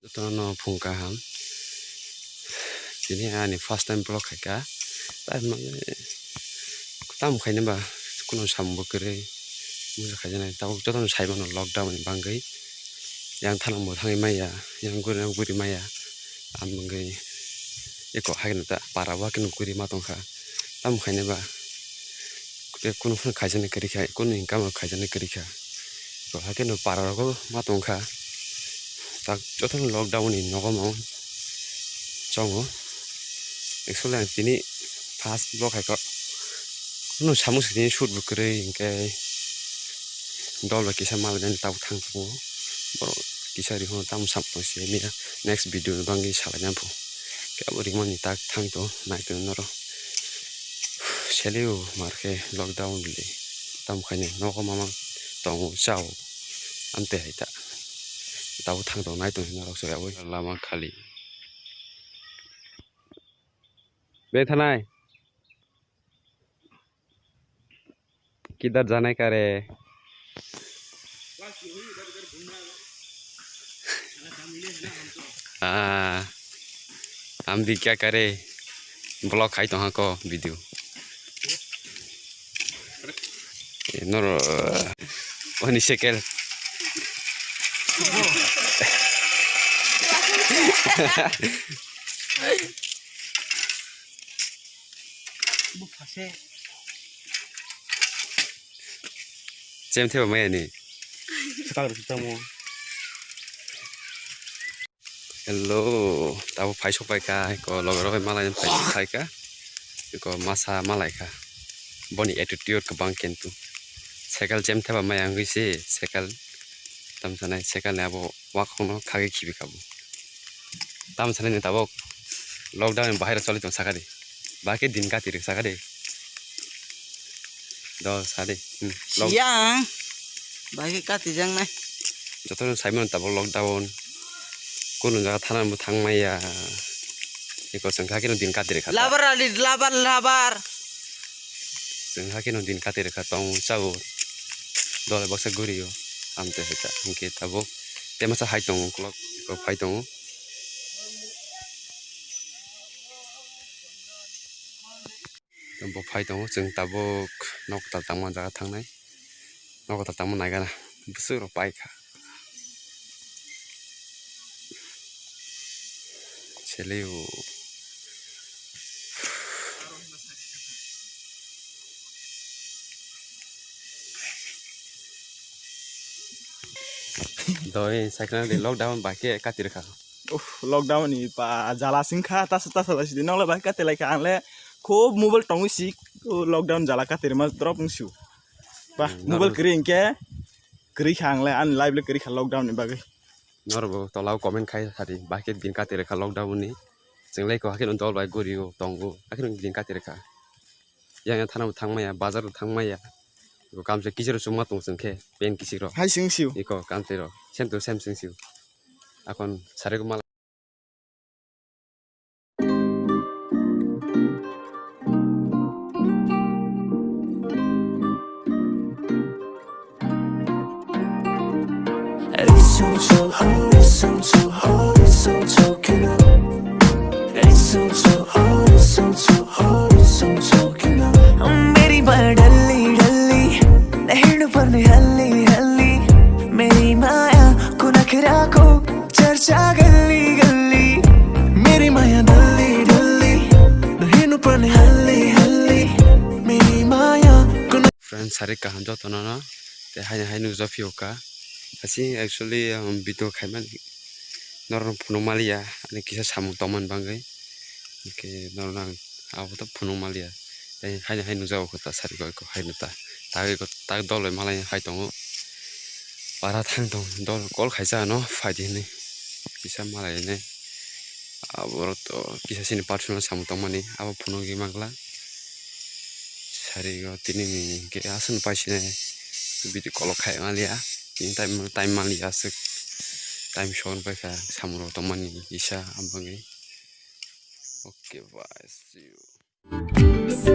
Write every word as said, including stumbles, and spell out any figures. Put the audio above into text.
Jotono phung kaham. Tini ani first time vlog khaika. Tamo khaina ba kuno samung bo kwrwi. Mujak khaijana tabuk jotono saimano lockdown ni bagwi. Yang thanang bo thangwi maya, yang guri yang guri maya. Ang bagwi eko haino ta para o haino guri ma tongkha. Tamo khaina ba. Tei kunu phano khaijani kwrwi kha, kunu income rok khaijani kwrwi kha. Bo hakhe no para rogo ma tong kha. Tak jotono lockdown ni nogo mao chongo. Actually ang tini first vlog hai kha. Kunu samung sini shoot bo kwrwi hinkhe dol bai kisa malainani tabuk thang tongo. Borok kisa rihorno tamo sam tong se next video ni bagwi salaina pho. Khe abo rimani tak thang to nai tong norok. Seleo mar khe lockdown bili. Tamo khaini nogo mama tongo chao. Amte hai ta. Tabo thang tongo nai tong norok se abo lama khali. Bethanai. Kidar janai kare. Ah, hum bhi kya kare? Vlog khai tong ha ko video. Eh, noro, eh, oni sekel. Chem theba maya ni. Hello, tabo phai sok pai kha, ko logoro bai malai phai khai kha. Ko masa malai kha. Boni attitude kwbang kintu. Cycle chem theba maya wngwi se cycle tam sanai cycle ni abo. Wakhokno khagwi khibi kha bo. Tamo sanai ni tabuk lockdown ni bahai rok choli tong sakha di. Bahai khe din kati rwk sakha di. Do sa di. Hmm, lock- Siyang. Bahai khe kati jang nai. Joto no sai mano tabuk lockdown. Kunu jaga thana bo thang maya. Eko chwng kha khe no din kati rwkha ta. Labar ali, labar, labar. Chwng hakhe no din kati rwkha tong chao. Dole baksa guri o. Amte hai ta. Hinkhe tabuk. Te masa hai tongo ukulok. Eko phai tongo. Bo phai tongo. Chwng tabuk nok kwtal tangma jaga thangnai. Nok kwtal tangma naigana. Bwswk rok paikha. Seleo. Doi cycle ni lockdown bai khe kati rwkha. Uff, lockdown ni pa jala singkha, tasa tasa lai sidi nokle bai kati lai kha, ang le khub mobile tongwi si, o lockdown jala kati rwma drop wng si o. Pa, hmm, mobile normal. Kwrwi hinkhe, kwrwi kha ang le, ani life le kwrwi kha lockdown ni bagwi. Norok bo tola o comment khai sadi, bahai khe din kati rwkha lockdown ni. Chwng lai ko hakhe no dol bai guri o tongo, hakhe no din kati rwkha. Yang yang thana bo thang maya, bazar bo thang maya. Eko kamse kichir chuma tong chwng khe, pen kichir rok. Hai sing si o. Eko kamse rok, same to same sing si o. Akon sari ko mal. मेरी माया को नखरा को चर्चा गली गली। मेरी माया डल्ली डल्ली, नहिनु पर्ने हल्ली हल्ली। मेरी माया को न- Friends, sari kaham jotono no. Te haino hai nukjak phiyokha. Hasi actually ang video khaimani norok phunuk maliya, ani kisa samung tongmani bagwi. Hwnkhe norok ang abo to phunuk maliya. Tei haino hai nukjago kho ta sari koi kho haino ta. Tagwi kho tak dol bai malai hai tongo. Para thang tong dol call khaisa ano phaidi hinwi. Kisa malai hinwi. Aborok to kisa chini personal samung tongmani abo phunugwi mangla. Sari o tini ni hwnkhe aswk no paisini video call khai maliya. Tini time time maliya aswk. Time son paikha samung rok tongmani kisa aboni. Okay bye, see you.